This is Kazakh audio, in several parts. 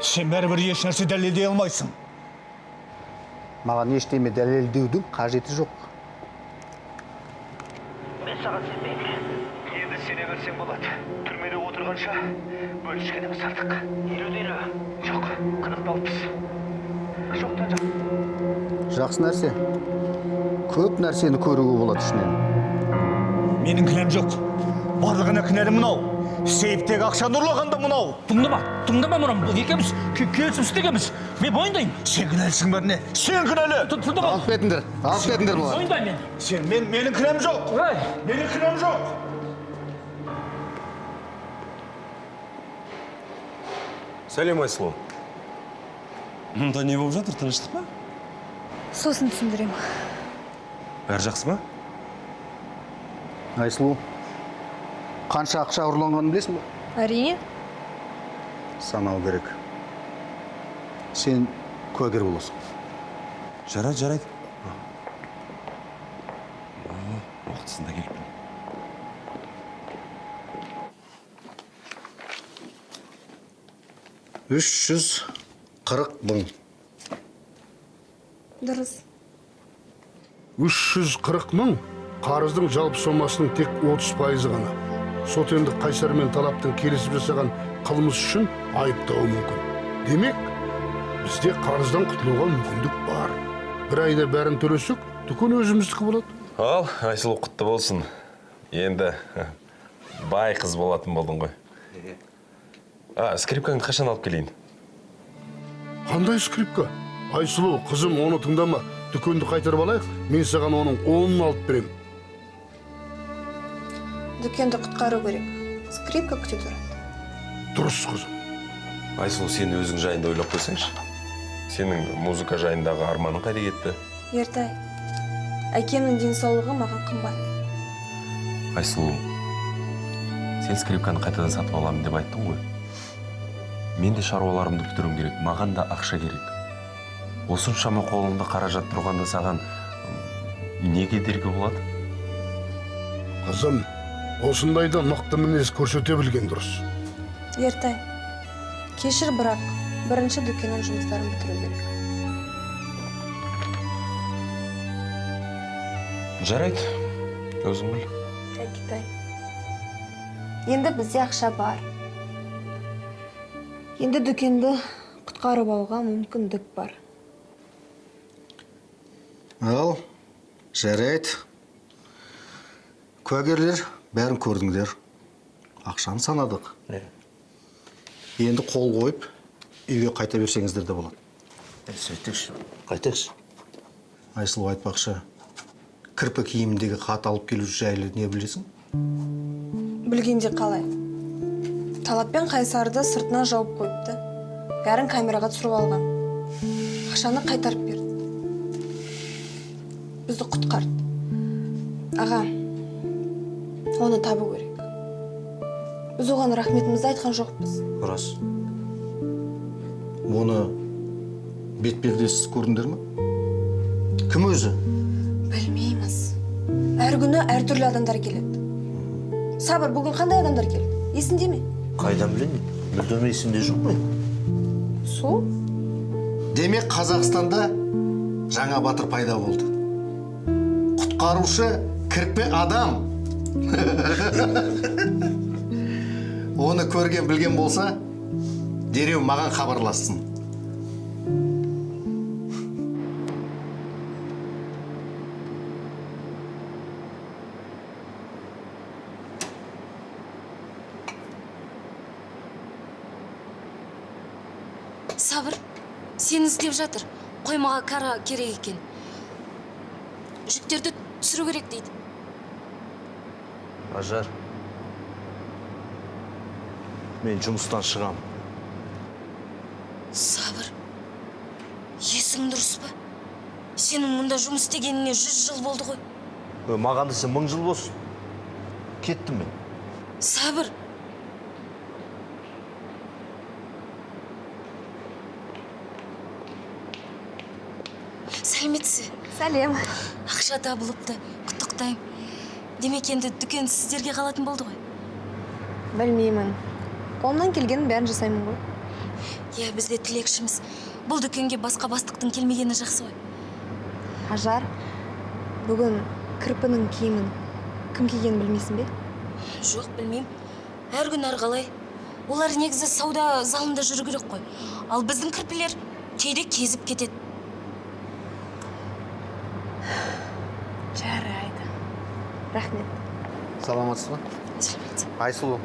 Сен бәрібір еш нәрсе дәлелдей алмайсың. Маған ештеме дәлелдеудің қажеті жоқ. Мен саған сенбеймін. Енді сене берсең болады. Түрмеде отырғанша бөліскеніміз артық. 50-де 50. Жоқ, 40-та 60. Жоқтан жоқ. Жақсы нәрсе. Көп нәрсені көруге болады ішінен. Менің кінәм жоқ. Барлығына кінәлі мынау. Сейфтегі ақшаны ұрлаған да мынау. Тыңдама, тыңдама мұны. Бұл екеуміз келісім істегенбіз. Мен мойындаймын. Сен кінәлісің бәріне. Сен кінәлі. Тыңдама. Алып кетіңдер, алып кетіңдер бұларды. Мойындаймын мен. Сен, менің кінәм жоқ. Ей! Менің кінәм жоқ. Сәлем, Айсұлу. Мұнда не болып жатыр, тыныштық па? Сосын түсіндіремін. Бәрі жақсы ма? Айсұлу, қанша ақша ұрланғанын білесің бе? Әрине. Санау керек. Сен куәгер боласың. Жарайды, жарайды. Уақытысында келіппін. 340 мың. Дұрыс. 340 мың қарыздың жалпы сомасының тек 30% ғана. Сот енді Қайсар мен Талаптың келісіп жасаған қылмыс үшін айыптауы мүмкін. Демек, бізде қарыздан құтылуға мүмкіндік бар. Бір айда бәрін төлесек, дүкен өзіміздікі болады. Ал, Айсұлу, құтты болсын. Енді бай қыз болатын болдың ғой. А, скрипкаңды қашан алып келейін? Қандай скрипка? Айсұлу, қызым, оны тыңдама. Дүкенді қайтарып алайық, мен саған оның онын алып беремін. Дүкенді құтқару керек. Скрипка күте тұрады. Дұрыс, қызым. Айсұлу, сен өзің жайында ойлап қойсаңшы. Сенің музыка жайындағы арманың қайда кетті? Ертай, әкемнің денсаулығы маған қымбат. Айсұлу, сен скрипканы қайтадан сатып аламын деп айттың ғой. Мен де шаруаларымды бітіруім керек, маған да ақша керек. Осыншама қолыңда қаражат тұрғанда саған не кедергі болады? Қызым, осындайда мықты мінез көрсете білген дұрыс. Ертай, кешір, бірақ бірінші дүкеннің жұмыстарын бітіру керек. Жарайды, өзің біл. Әкетай, енді бізде ақша бар. Енді дүкенді құтқарып алуға мүмкіндік бар. Ал, жарайды. Куәгерлер, бәрін көрдіңдер. Ақшаны санадық. Енді қол қойып, үйге қайта берсеңіздер де болады. Сөйтейікші, қайтайықшы. Айсұлу, айтпақшы, кірпі киіміндегі хат алып келуші жайлы не білесің? Білгенде қалай? Талап пен Қайсарды сыртынан жауып қойыпты. Бәрін камераға түсіріп алған. Ақшаны қайтарып берді. Бізді құтқарды. Аға, оны табу керек. Біз оған рахметімізді айтқан жоқпыз. Рас. Оны бетпердесіз көрдіңдер ме? Кім өзі? Білмейміз. Әр күні әртүрлі адамдар келеді. Сабыр, бүгін қандай адамдар келді? Есіңде ме? Қайдан білейін? Мүлдем есімде жоқ қой. Сол? Демек, Қазақстанда жаңа батыр пайда болды. Құтқарушы кірпі адам. Оны көрген білген болса, дереу маған хабарлассын. Сабыр, сені іздеп жатыр. Қоймаға кара керек екен. Жүктерді түсіру керек дейді. Ажар, мен жұмыстан шығам. Сабыр, есің дұрыс па? Сенің мұнда жұмыс істегеніне 100 жыл болды ғой. Маған десе 1000 жыл болсын. Кеттім мен. Сабыр. Сәлеметсіз. Сәлем. Ақша табылыпты, құттықтаймын. Демек, енді дүкен сіздерге қалатын болды ғой. Білмеймін. Қолымнан келгеннің бәрін жасаймын ғой. Иә, біз де тілекшіміз. Бұл дүкенге басқа бастықтың келмегені жақсы ғой. Ажар, бүгін кірпінің киімін кім кигенін білмейсің бе? Жоқ, білмеймін. Әр күн әрқалай. Олар негізі сауда залында жүру керек қой. Ал біздің кірпілер кейде кезіп кетеді. Жарайды. Рахмет. Саламатсыз ба? Сәлеметсіз. Айсұлу,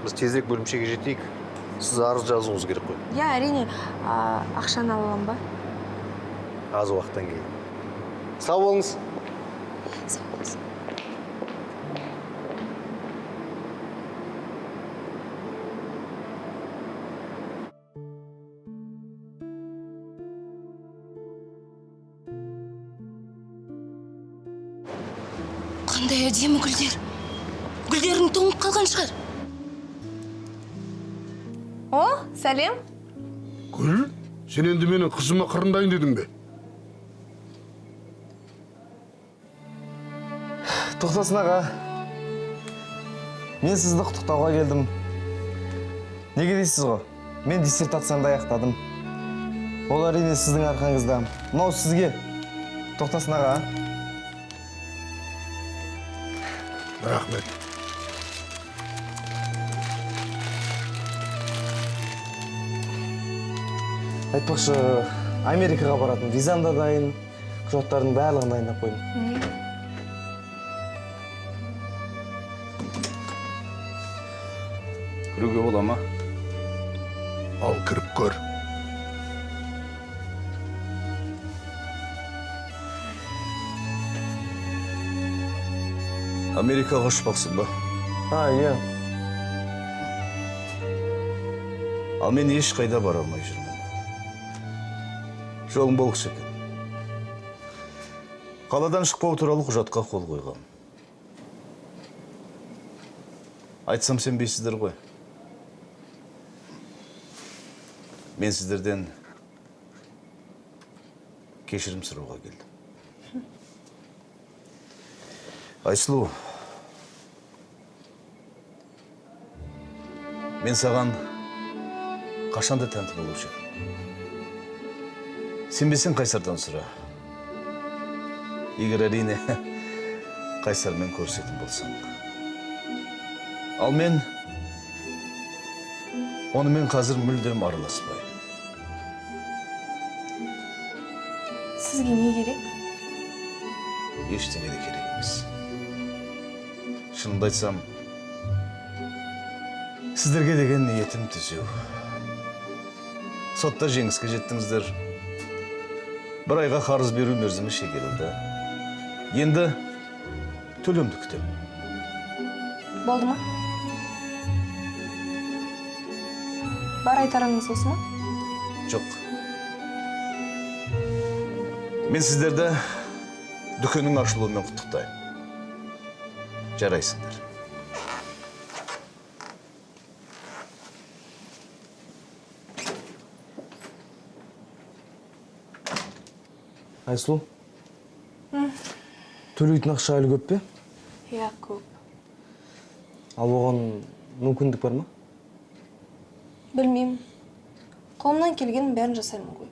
біз тезірек бөлімшеге жетейік. Сіз арыз жазуыңыз керек қой. Иә, әрине. Ақшаны ала аламын ба? Аз уақыттан кейін. Сау болыңыз. Сау болыңыз. Қандай әдемі гүлдер. Гүлдерің тоңып қалған шығар. О, сәлем. Гүл, сен енді менің қызыма қырындайын дедің бе? Тоқтасын, аға. Мен сізді құттықтауға келдім. Неге дейсіз ғой? Мен диссертациямды аяқтадым. Ол, әрине, сіздің арқаңызда. Мынау сізге. Тоқтасын, аға. Рахмет. Айтпақшы, Америкаға баратын визам да дайын, құжаттардың барлығын дайындап қойдым. Кіруге бола ма? Ал кіріп көр. Америкаға ұшпақсың ба? А, иә. Ал мен ешқайда бара алмай жүрмін. Жолың болғысы екен. Қаладан шықпау туралы құжатқа қол қойғам. Айтсам, сенбейсіздер ғой. Мен сіздерден кешірім сұрауға келдім. Айсұлу, мен саған қашанда тәнті болушы едім. Сенбесең, Қайсардан сұра. Егер, әрине, Қайсармен көрісетін болсаң. Ал мен онымен қазір мүлдем араласпаймын. Сізге не керек? Ештеңе де керек емес. Шынымды айтсам, сіздерге деген ниетім түзу. Сотта жеңіске жеттіңіздер. Бір айға қарыз беру мерзімі шегерілді. Енді төлемді күтемін. Болды ма? Бар айтарыңыз осы ма? Жоқ. Мен сіздерді дүкеннің ашылуымен құттықтаймын. Жарайсыңдар. Айсұлу, төлейтін ақша әлі көп пе? Иә, көп. Ал оған мүмкіндік бар ма? Білмеймін. Қолымнан келгеннің бәрін жасаймын ғой.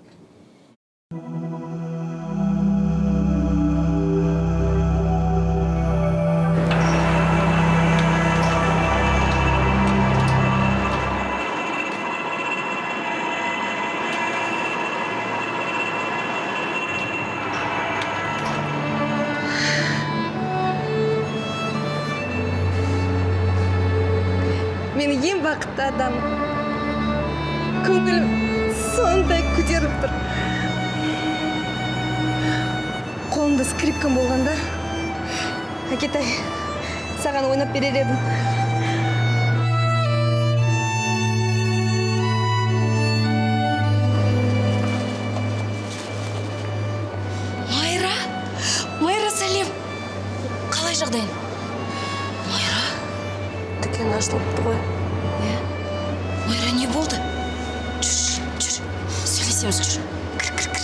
Мен ең бақытты адаммын. Көңілім сондай көтеріліп тұр. Қолымда скрипкам болғанда, әкетай, саған ойнап берер едім. Майра, Майра, сәлем. Қалай жағдайың? Майра. Дүкен ашылыпты ғой. Иә. Майра, не болды? Жүр, жүр, сөйлесеміз, жүр. Кір, кір, кір,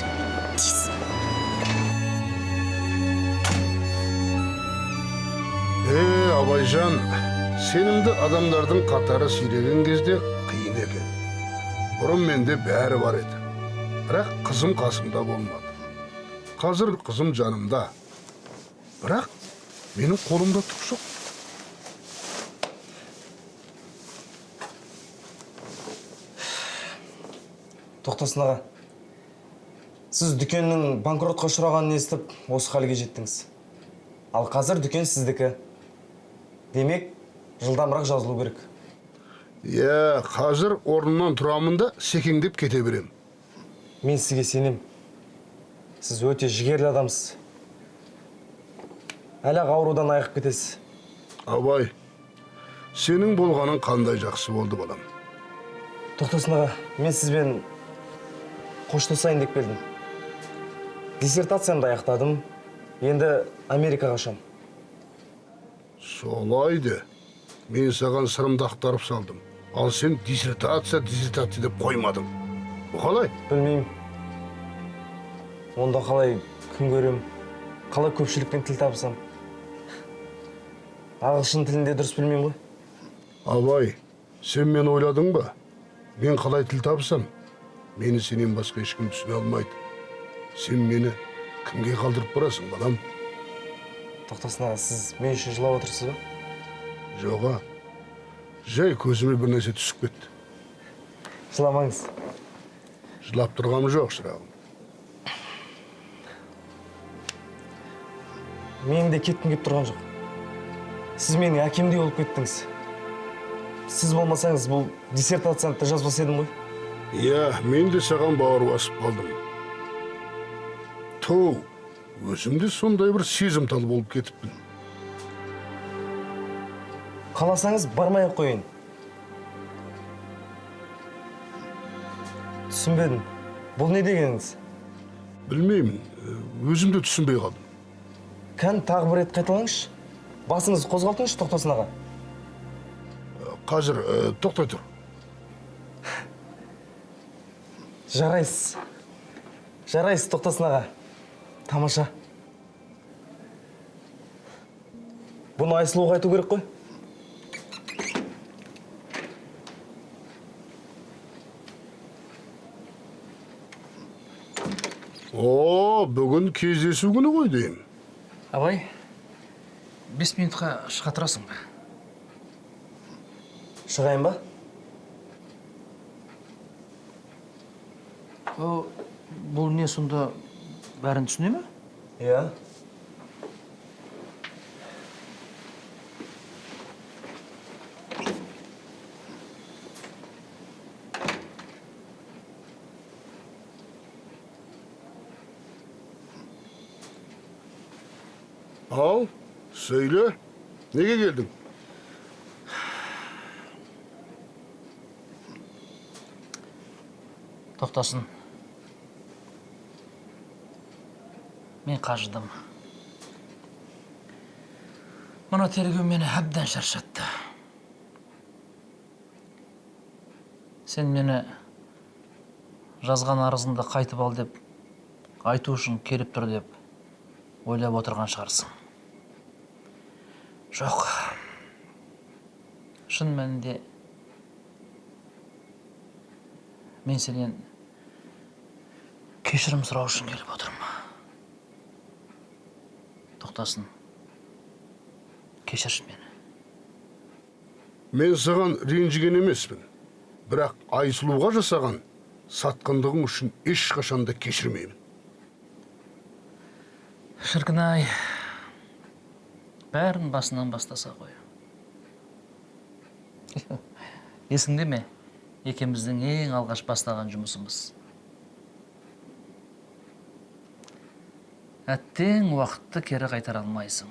тез. Е, Абайжан, сенімді адамдардың қатары сиреген кезде қиын екен. Бұрын менде бәрі бар еді. Бірақ қызым қасымда болмады. Қазір қызым жанымда. Бірақ менің қолымда түк жоқ. Тоқтасын аға. Сіз дүкеннің банкротқа ұшырағанын естіп, осы халге жеттіңіз. Ал қазір дүкен сіздікі. Демек, жылдамырақ жазылу керек. Иә, қазір орнымнан тұрамын да секеңдеп кете берем. Мен сізге сенем. Сіз өте жігерлі адамсыз. Әлі-ақ аурудан айығып кетесіз. Абай, сенің болғаның қандай жақсы болды, балам. Тоқтасын аға, мен сізбен қоштасайын деп келдім. Диссертациямды аяқтадым. Енді Америкаға ұшам. Солай де. Мен саған сырымды ақтарып салдым. Ал сен диссертация, диссертация деп қоймадың. Бұл қалай? Білмеймін. Онда қалай күн көрем? Қалай көпшілікпен тіл табысам? Ағылшын тілін де дұрыс білмеймін ғой. Абай, сен мені ойладың ба? Мен қалай тіл табысам? Мені сенен басқа ешкім түсіне алмайды. Сен мені кімге қалдырып барасың, балам? Тоқтасын аға, сіз мен үшін жылап отырсыз ба? Жоға. Жай көзіме бір нәрсе түсіп кетті. Жыламаңыз. Жылап тұрғаным жоқ, шырағым. Менің де кеткім келіп тұрған жоқ. Сіз менің әкемдей болып кеттіңіз. Сіз болмасаңыз, бұл диссертацияны да жазбас едім ғой. Иә, мен де саған бауыр басып қалдым. Ту, өзім де сондай бір сезімтал болып кетіппін. Қаласаңыз, бармай ақ қояйын. Түсінбедім. Бұл не дегеніңіз? Білмеймін, өзім де түсінбей қалдым. Кән, тағы бір рет қайталаңызшы. Басыңызды қозғалтыңызшы, Тоқтасын аға. Қазір тоқтай тұр. Жарайсыз. Жарайсыз, Тоқтасын аға. Тамаша. Бұны Айсұлуға айту керек қой. О, бүгін кездесу күні ғой деймін. Абай, 5 минутқа шыға тұрасың ба? Шығайын ба? О, бұл не сонда, бәрін түсіне ме? Иә. Ал, сөйле. Неге келдің? Тоқтасын. Мен қажыдым. Мына тергеу мені әбден шаршатты. Сен мені жазған арызыңды қайтып ал деп айту үшін келіп тұр деп ойлап отырған шығарсың. Жоқ. Шын мәнінде мен сенен кешірім сұрау үшін келіп отырмын. Тоқтасын. Кешірші мені. Мен саған ренжіген емеспін. Бірақ Айсұлуға жасаған сатқындығың үшін ешқашан да кешірмеймін. Шіркін-ай, бәрін басынан бастаса ғой. Есіңде ме, екеуміздің ең алғаш бастаған жұмысымыз? Әттең уақытты кері қайтара алмайсың.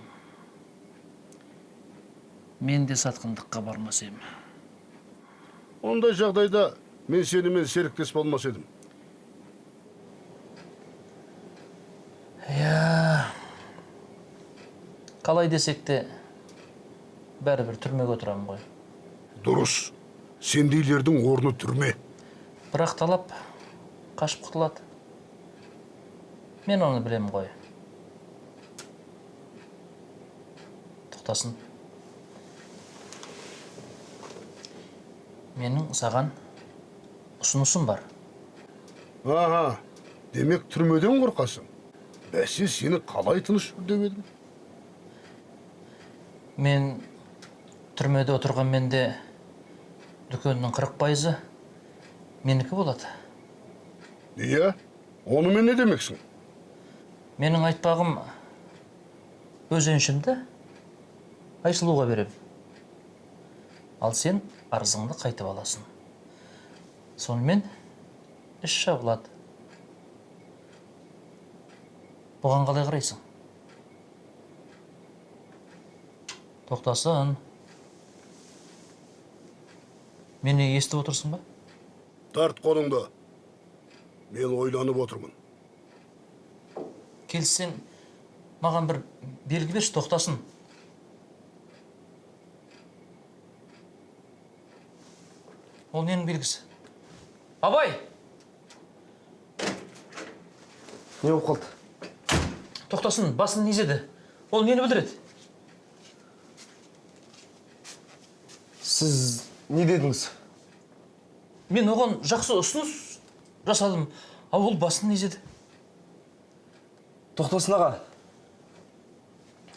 Мен де сатқындыққа бармас ем. Ондай жағдайда мен сенімен серіктес болмас едім. Иә, қалай десек те, бәрібір түрмеге отырамын ғой. Дұрыс. Сендейлердің орны түрме. Бірақ Талап қашып құтылады. Мен оны білемін ғой. Тоқтасын. Менің саған Ұсынысым бар. Аха, демек түрмеден қорқасың. Бәсе, сені қалай тыныш жүр деп едім? Мен түрмеде отырғанмен де дүкеннің 40%-ы менікі болады. Иә, онымен не демексің? Менің айтпағым, өз еншімді Айсұлуға берем. Ал сен арызыңды қайтып аласың. Сонымен іс жабылады. Бұған қалай қарайсың? Тоқтасын. Мені естіп отырсың ба? Тарт қолыңды. Мен ойланып отырмын. Келіссең, маған бір белгі берші, Тоқтасын. Ол ненің белгісі? Абай! Не болып қалды? Тоқтасын, басын изеді. Ол нені білдіреді? Сіз не дедіңіз? Мен оған жақсы ұсыныс жасадым, ал ол басын изеді. Тоқтасын аға,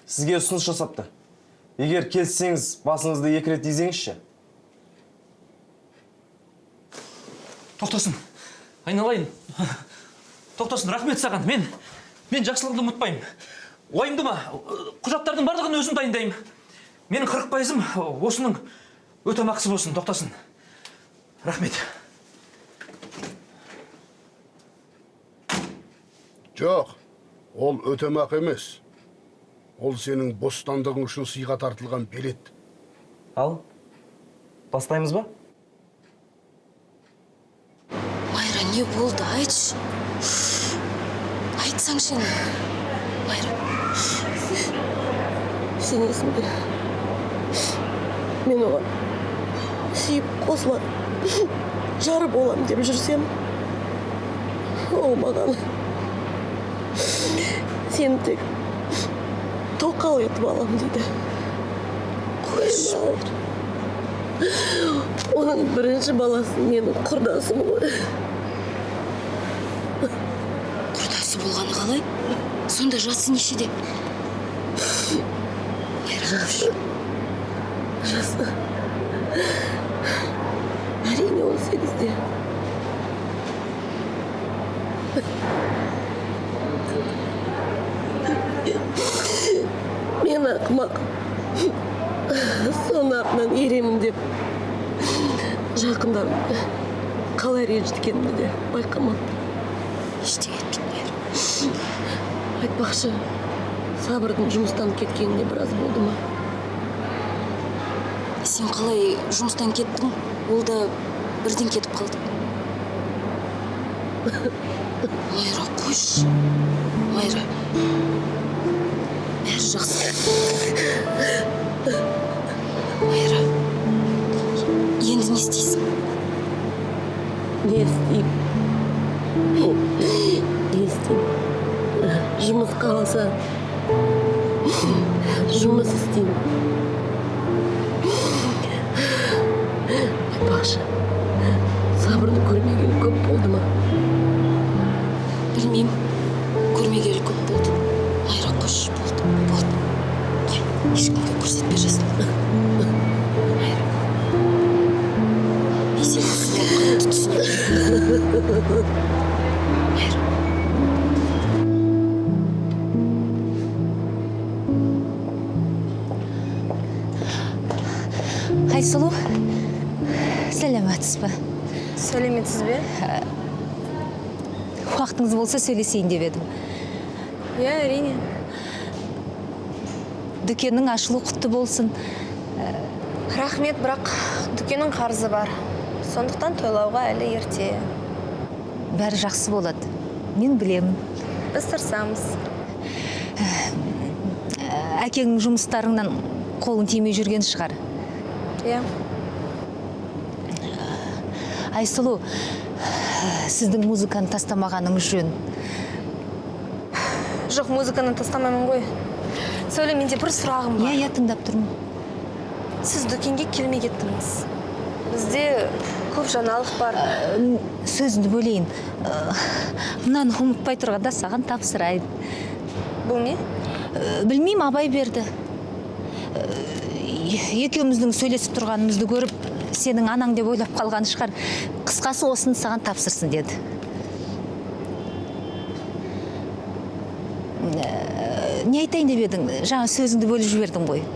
сізге ұсыныс жасапты. Егер келіссеңіз, басыңызды екі рет изеңізші. Тоқтасын, айналайын. Тоқтасын, рахмет саған. Мен жақсылығыңды ұмытпаймын. Уайымдама, құжаттардың барлығын өзім дайындаймын. Менің 40%-ым осының өтемақысы болсын, Тоқтасын. Рахмет. Жоқ, ол өтемақы емес. Ол сенің бостандығың үшін сыйға тартылған билет. Ал, бастаймыз ба? Майра, не болды? Айтшы. Айтсаңшы енді. Майра. Сенесің бе? Мен оған сүйіп қосыла жар болам деп жүрсем, ол маған сені тек тоқал етіп алам дейді. Қойшы. Оның бірінші баласы менің құрдасым ғой. Құрдасы болғаны қалай? Сонда жасы нешеде? Жасы. Жасы. Әрине, 18-де. Мен ақымақ. Соның артынан еремін деп жақындарымды қалай ренжіткенімді де байқамаппын. Ештеңе етпейді, Майра. Айтпақшы, Сабырдың жұмыстан кеткеніне біраз болды ма? Сен қалай жұмыстан кеттің, ол да бірден кетіп қалды. Майра, қойшы. Майра, бәрі жақсы. Майра, енді не істейсің? Не істеймін? Не істеймін? Жұмысқа алса, жұмыс істеймін. Айтпақшы, Сабырды көрмегелі көп болды ма? Білмеймін, көрмегелі көп болды. Майра, қойшы, болды, болды. Кел, ешкімге көрсетпе жасыңды. Майра, мен сені түсінемін, қатты түсінемін. Майра. Айсұлу, сәлеметсіз бе? Сәлеметсіз бе? Уақытыңыз болса, сөйлесейін деп едім. Иә, әрине. Дүкеннің ашылуы құтты болсын. Рахмет, бірақ дүкеннің қарызы бар. Сондықтан тойлауға әлі ерте. Бәрі жақсы болады. Мен білемін. Біз тырысамыз. Әкеңнің жұмыстарыңнан қолың тимей жүрген шығар. Иә. Айсұлу, сіздің музыканы тастамағаныңыз жөн. Жоқ, музыканы тастамаймын ғой. Сәуле, менде бір сұрағым бар. Иә, иә, тыңдап тұрмын. Сіз дүкенге келмей кеттіңіз. Бізде көп жаңалық бар. Сөзіңді бөлейін. Мынаны ұмытпай тұрғанда саған тапсырайын. Бұл не? Білмеймін, Абай берді. Екеуміздің сөйлесіп тұрғанымызды көріп, сенің анаң деп ойлап қалған шығар. Қысқасы осыны саған тапсырсын деді. Не айтайын деп едің? Жаңа сөзіңді бөліп жібердім ғой.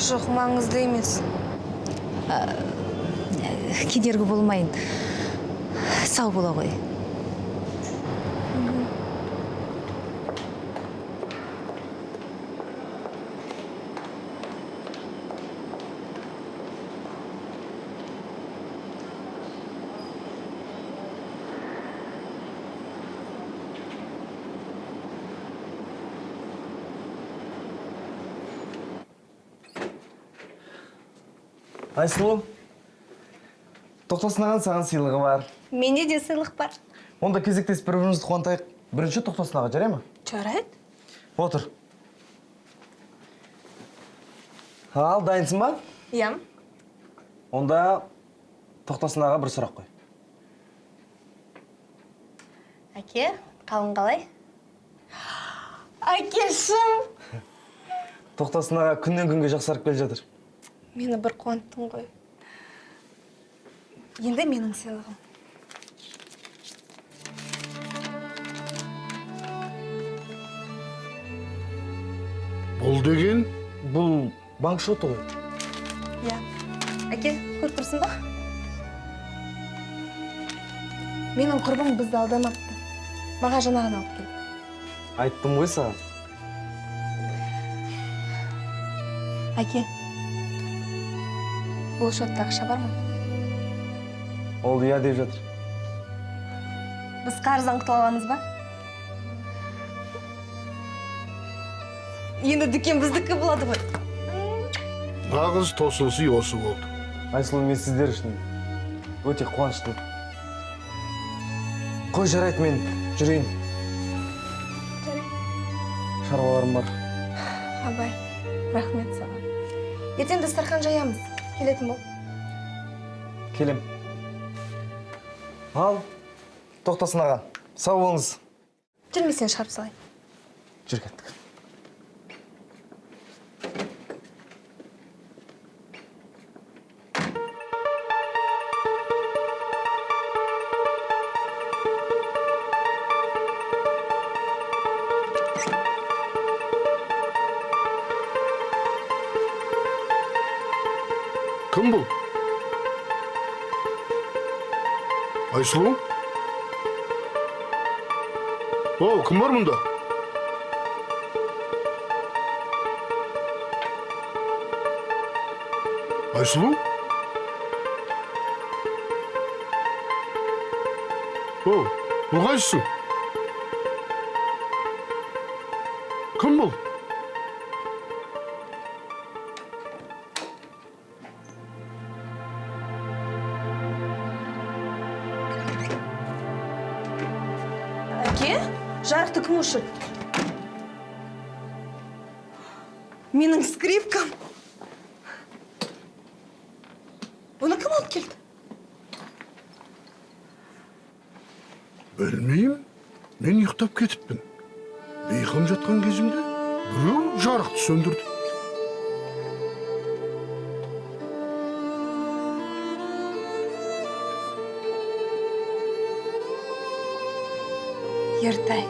Жоқ, маңызды емес. Кедергі болмайын. Сау бола ғой. Айсұлу, Тоқтасын ағаның саған сыйлығы бар. Менде де сыйлық бар. Онда кезектесіп бір-бірімізді қуантайық. Бірінші Тоқтасын аға, жарай ма? Жарайды. Отыр. Ал, дайынсың ба? Иә. Онда Тоқтасын аға бір сұрақ қой. Әке, қалың қалай? Әкешім! Тоқтасын аға күннен күнге жақсарып келе жатыр. Мені бір қуанттың ғой. Енді менің сыйлығым. Бұл деген? Бұл банк шоты ғой. Иә. Әке, көріп тұрсың ба? Менің құрбым бізді алдамапты. Маған жаңа ғана алып келді. Айттым ғой саған. Әке, бұл шотта ақша бар ма? Ол иә деп жатыр. Біз қарыздан құтыла аламыз ба? Енді дүкен біздікі болады ғой. Нағыз тосын сый осы болды. Айсұлу, мен сіздер үшін өте қуаныштымын. Қой, жарайды, мен жүрейін. Жарайды. Шаруаларым бар. Абай, рахмет саған. Ертең дастархан жаямыз. Келетін бол. Келем. Ал, Тоқтасын аға, сау болыңыз. Жүр, мен сені шығарып салайын. Жүр, кеттік. Кім бұл? Айсұлу? Оу, кім бар мұнда? Айсұлу? Оу, бұл қайсысың? Кім бұл? Әке, жарықты кім өшірді? Менің скрипкам. Бұны кім алып келді? Білмеймін. Мен ұйықтап кетіппін. Бейқам жатқан кезімде біреу жарықты сөндірді. Ертай.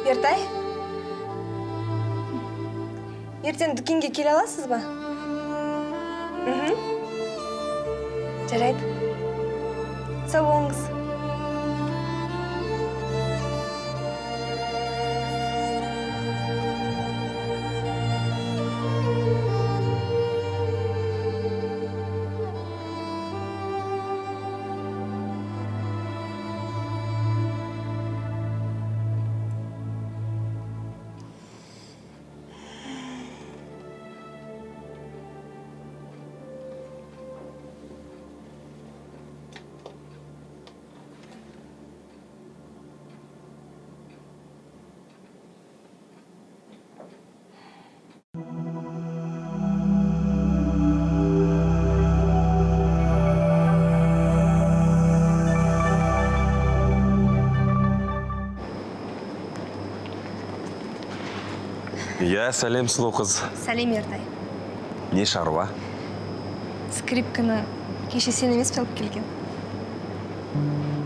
Ертай? Ертең дүкенге келе аласыз ба? Жарайды. Сау болыңыз. Иә, сәлем, сұлу қыз. Сәлем, Ертай. Не шаруа? Скрипканы кеше сен емес пе алып келген?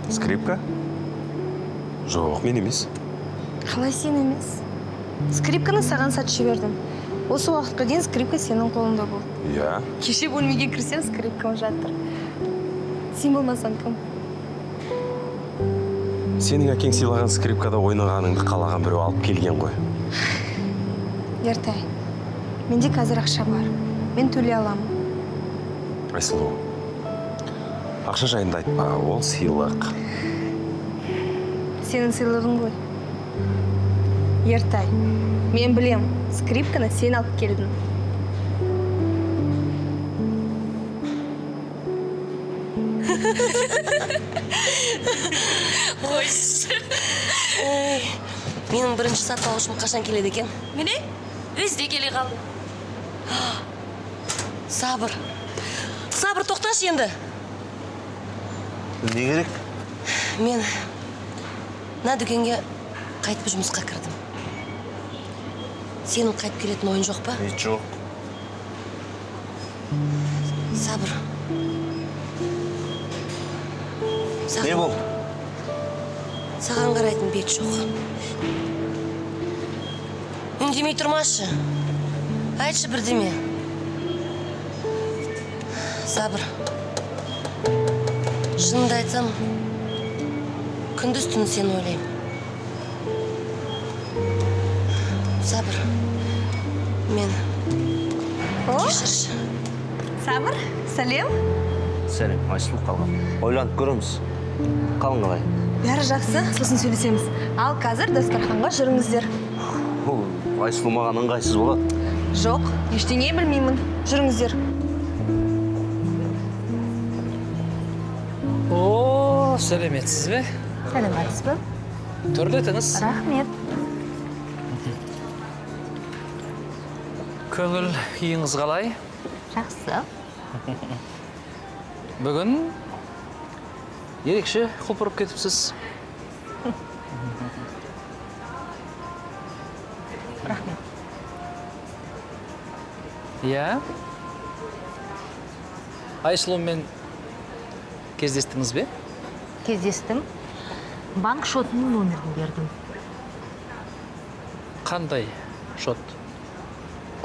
Скрипка? Жоқ, мен емес. Қалай сен емес? Скрипканы саған сатып жібердім. Осы уақытқа дейін скрипка сенің қолыңда болды. Иә. Кеше бөлмеге кірсем, скрипкам жатыр. Сен болмасаң кім? Сенің әкең сыйлаған скрипкада ойнағаныңды қалаған біреу алып келген ғой. Ертай, менде қазір ақша бар. Мен төлей аламын. Айсұлу, ақша жайында айтпа, ол сыйлық. Сенің сыйлығың ғой. Ертай, мен білем, скрипканы сен алып келдің. Қойшы. Ой, менің бірінші сатып алушым қашан келеді екен? Міне, өзі де келе қалды. Сабыр. Сабыр, тоқташы енді. Не керек? Мен мына дүкенге қайтып жұмысқа кірдім. Сенің қайтып келетін ойың жоқ па? Жоқ. Сабыр. Не болды? Саған қарайтын бет жоқ. Үндемей тұрмашы. Айтшы бірдеме. Сабыр. Шынымды айтсам, күндіз түні сені ойлаймын. Сабыр. Мен. Кешірші. Сабыр, сәлем. Сәлем, Айсұлу, қалған. Ойланып көреміз. Қалың қалай? Бәрі жақсы, сосын сөйлесеміз. Ал қазір дастарханға жүріңіздер. Ол Айсұлу маған ыңғайсыз болады. Жоқ, ештеңе білмеймін. Жүріңіздер. О, сәлеметсіз бе? Сәлеметсіз бе? Төрлетіңіз. Рахмет. Көңіл күйіңіз қалай? Жақсы. Бүгін ерекше құлпырып кетіпсіз. Рахмет. Иә. Айсұлумен кездестіңіз бе? Кездестім. Банк шотының номерін бердім. Қандай шот?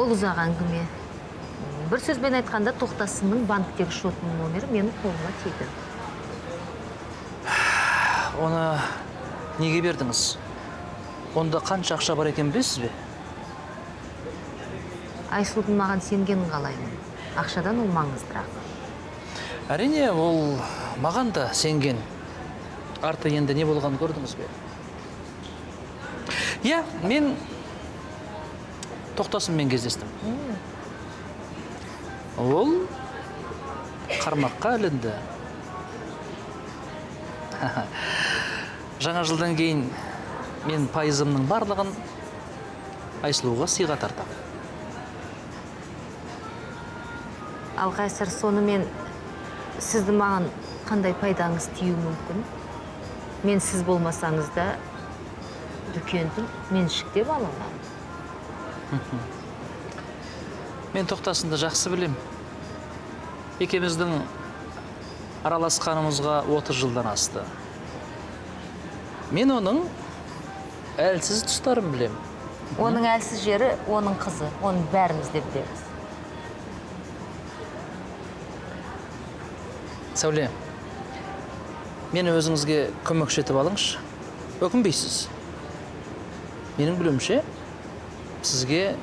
Ол ұзақ әңгіме. Бір сөзбен айтқанда, Тоқтасынның банктегі шотының номері менің қолыма тиді. Оны неге бердіңіз? Онда қанша ақша бар екен білесіз бе? Айсұлудың маған сенгенін қалаймын. Ақшадан ол маңыздырақ. Әрине, ол маған да сенген. Арты енді не болғанын көрдіңіз бе? Иә, мен Тоқтасынмен кездестім. Ол қармаққа ілінді. Жаңа жылдан кейін мен пайызымның барлығын Айсұлуға сыйға тартамын. Ал Қайсар, сонымен сізді маған қандай пайдаңыз тиюі мүмкін? Мен сіз болмасаңыз да дүкенді меншіктеп ала аламын. Мен Тоқтасынды жақсы білем. Екеуміздің араласқанымызға 30 жылдан асты. Мен оның әлсіз тұстарын білем. Оның әлсіз жері оның қызы, оны бәріміз де білеміз. Сәуле, мені өзіңізге көмекші етіп алыңызшы. Өкінбейсіз. Менің білуімше, сізге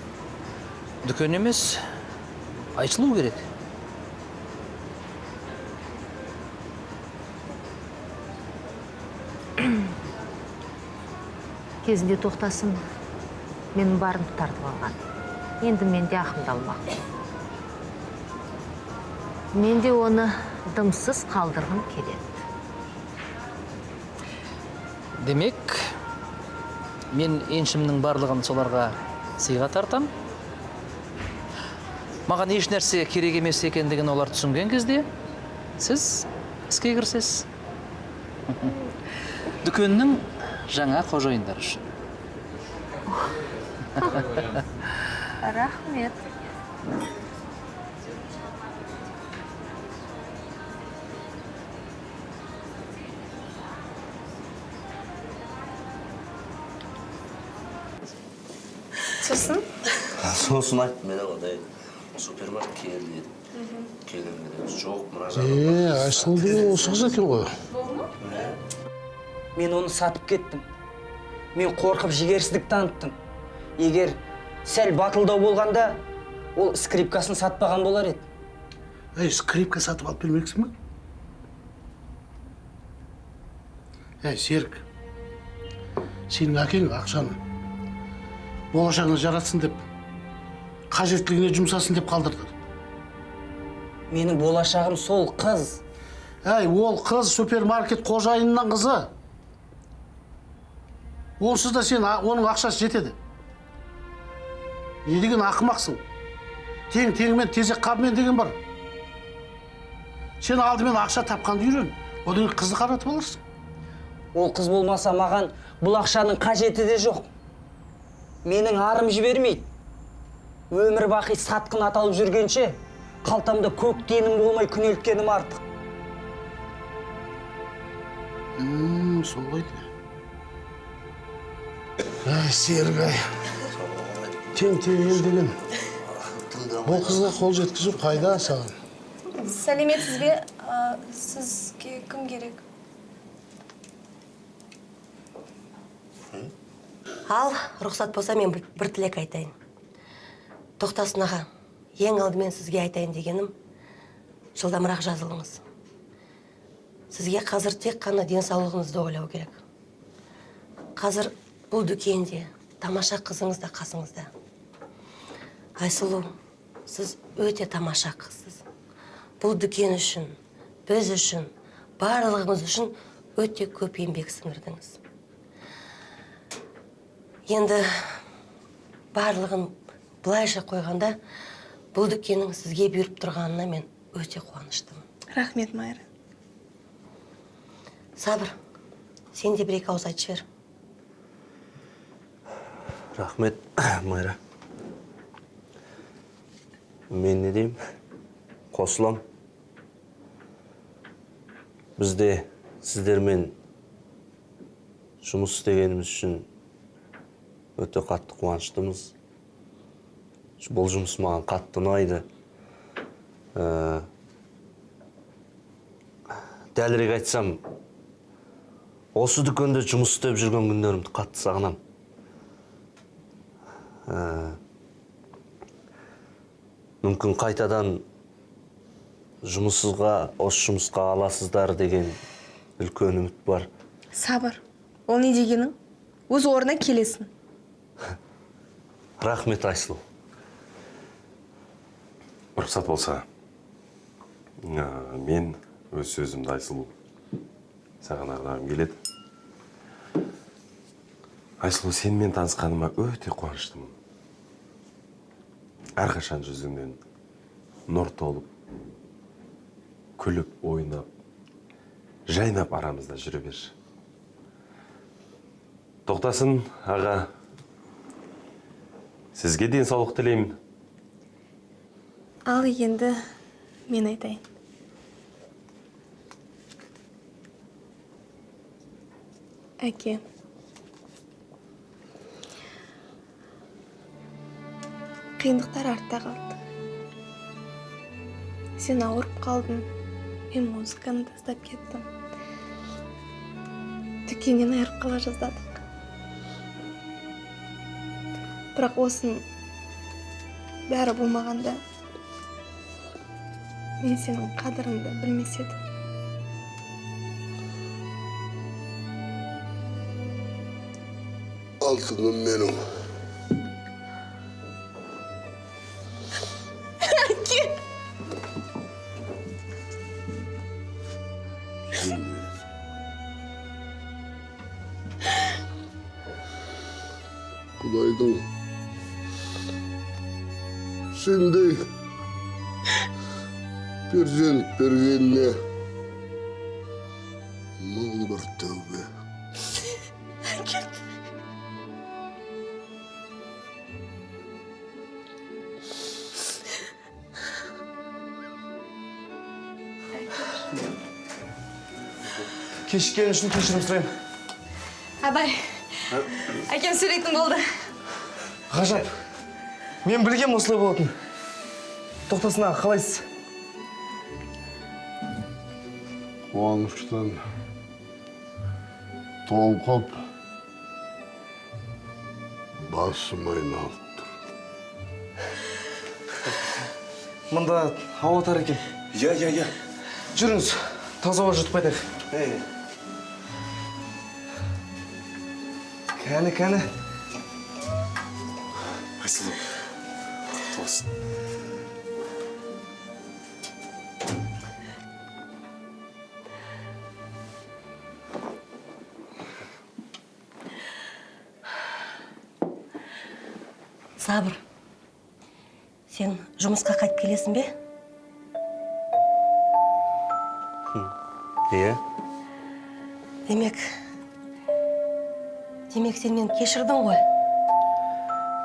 дүкен емес, Айсұлу керек. Кезінде Тоқтасын менің барымды тартып алған. Енді мен де ақымды алмақпын. Мен де оны дымсыз қалдырғым келеді. Демек, мен еншімнің барлығын соларға сыйға тартам. Маған еш нәрсе керек емес екендігін олар түсінген кезде, сіз іске кірісесіз. Дүкеннің жаңа қожайындары үшін. Рахмет. Сосын? Сосын айттым мен оған, супермаркет кел дедім. Келемін дедім. Жоқ, мына Е, Айсұлу деген осы қыз екен ғой. Мен оны сатып кеттім. Мен қорқып жігерсіздік таныттым. Егер сәл батылдау болғанда, ол скрипкасын сатпаған болар еді. Ей, скрипка сатып алып бермексің бе? Ей, Серік, сенің әкең ақшаны болашағына жаратсын деп, қажеттілігіне жұмсасын деп қалдырды. Менің болашағым сол қыз. Әй, ол қыз супермаркет қожайынының қызы. Онсыз да сен оның ақшасы жетеді. Не деген ақымақсың? Тең теңімен, тезек қабымен деген бар. Сен алдымен ақша тапқанды үйрен, одан кейін қызды қаратып аларсың. Ол қыз болмаса маған бұл ақшаның қажеті де жоқ. Менің арым жібермейді. Өмір бақи сатқын аталып жүргенше, қалтамда көк тиыным болмай күнелткенім артық. Солай де. Әй, Серік, ай. Тең теңімен деген. Бұл қызға қол жеткізу қайда саған? Сәлеметсіз бе? Сізге кім керек? Ал, рұқсат болса, мен бір тілек айтайын. Тоқтасын аға, ең алдымен сізге айтайын дегенім, жылдамырақ жазылыңыз. Сізге қазір тек қана денсаулығыңызды ойлау керек. Қазір бұл дүкенде тамаша қызыңыз да қасыңызда. Айсұлу, сіз өте тамаша қызсыз. Бұл дүкен үшін, біз үшін, барлығымыз үшін өте көп еңбек сіңірдіңіз. Енді барлығын былайша қойғанда, бұл дүкеннің сізге бұйырып тұрғанына мен өте қуаныштымын. Рахмет, Майра. Сабыр, сен де бір-екі ауыз айтып жібер. Рахмет, Майра. Мен не деймін? Қосылам. Бізде сіздермен жұмыс істегеніміз үшін өте қатты қуаныштымыз. Бұл жұмыс маған қатты ұнайды. Дәлірек айтсам, осы дүкенде жұмыс істеп жүрген күндерімді қатты сағынам. Мүмкін қайтадан жұмыссызға, осы жұмысқа аласыздар деген үлкен үміт бар. Сабыр, ол не дегенің? Өз орнына келесің. Рахмет, Айсұлу. Рұқсат болса, мен өз сөзімді, Айсұлу, саған арнағым келеді. Айсұлу, сенімен танысқаныма өте қуаныштымын. Әрқашан жүзіңнен нұр толып, күліп, ойнап, жайнап арамызда жүре бер. Тоқтасын, аға, сізге денсаулық тілеймін. Ал енді мен айтайын. Әке, қиындықтар артта қалды. Сен ауырып қалдың, мен музыканы тастап кеттім. Дүкеннен айырып қала жаздадық. Бірақ осының бәрі болмағанда, мен сенің қадіріңді білмес едім. Алтыным менің. Әке! Құдайдың сендей перзент бергеніне мың бір тәубе. Кешіккенім үшін кешірім сұраймын. Абай, әкем сөйлейтін болды. Ғажап. Мен білгем осылай болатын. Тоқтасын аға, қалайсыз? Қуаныштан толқып, басым айналып тұр. Мында ауа тар екен. Иә, иә, иә. Жүріңіз, таза ауа жұтып қайтайық. Кәні, кәні. Айсұлу, құтты болсын. Сабыр, сен жұмысқа қайтып келесің бе? Иә. Демек сен мені кешірдің ғой?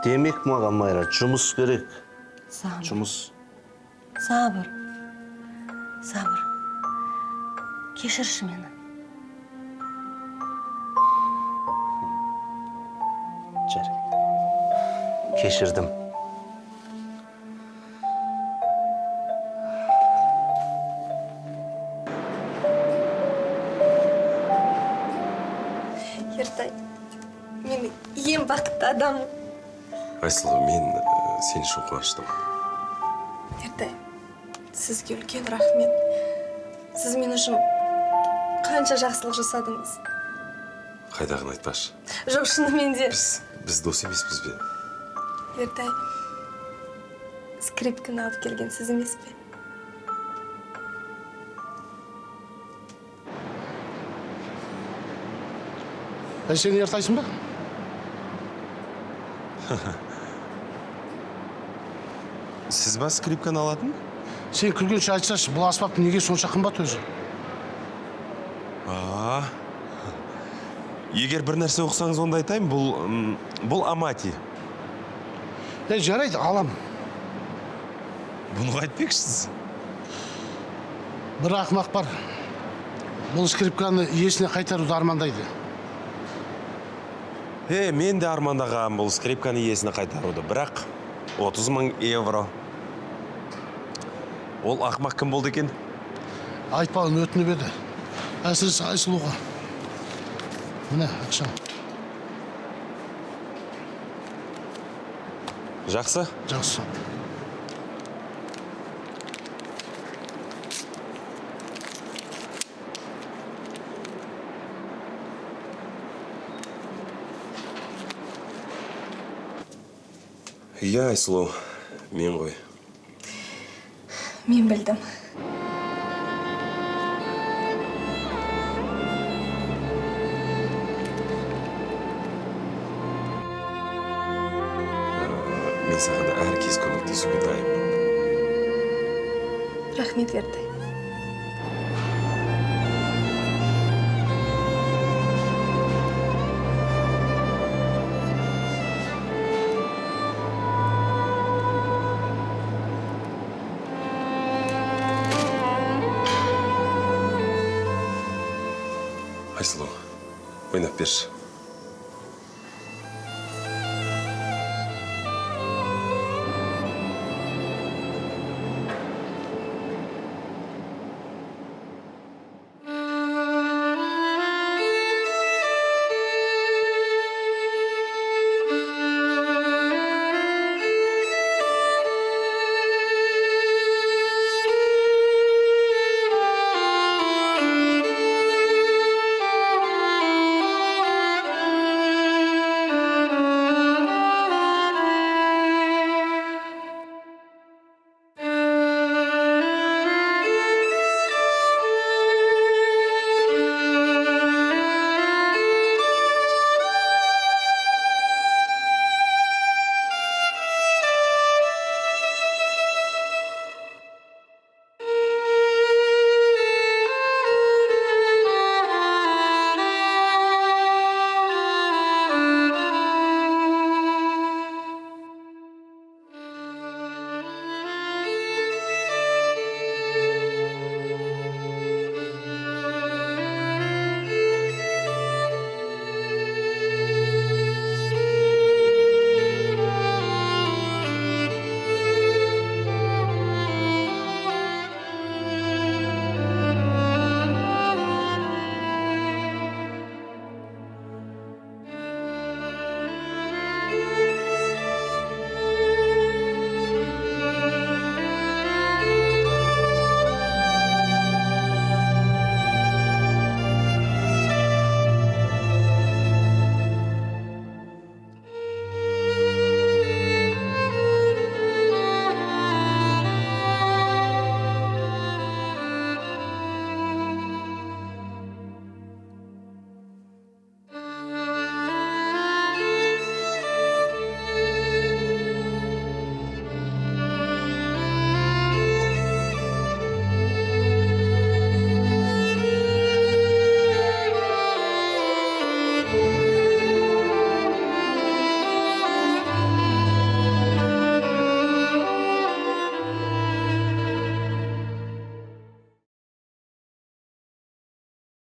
Демек маған, Майра, жұмыс керек. Сабыр. Жұмыс. Сабыр. Сабыр. Кешірші мені. Жарайды. Кешірдім. Ертай, мен ең бақытты адаммын. Айсұлу, мен сен үшін қуаныштымын. Ертай, сізге үлкен рахмет. Сіз мен үшін қанша жақсылық жасадыңыз. Қайдағыны айтпашы. Жоқ, шынымен де. Біз дос емеспіз бе? Ертай, скрипканы алып келген сіз емес пе? Әй, сен Ертайсың ба? Сіз ба скрипканы алатын? Сен күлгенше айтсашы, бұл аспап неге сонша қымбат өзі? Егер бір нәрсе ұқсаңыз, онда айтайын, бұл Амати. Е, жарайды, алам. Бұны қайтпекшісіз? Бір ақымақ бар. Бұл скрипканы иесіне қайтаруды армандайды. Мен де армандағам бұл скрипканы иесіне қайтаруды, бірақ 30 мың евро. Ол ақымақ кім болды екен? Айтпауын өтініп еді. Әсіресе Айсұлуға. Міне, ақша. Жақсы? Жақсы. Иә, Айсұлу, мен ғой. Мен білдім. Мен саған әр кез көмектесуге дайынмын. Рахмет, Ертай. Айсұлу, ойнап берші.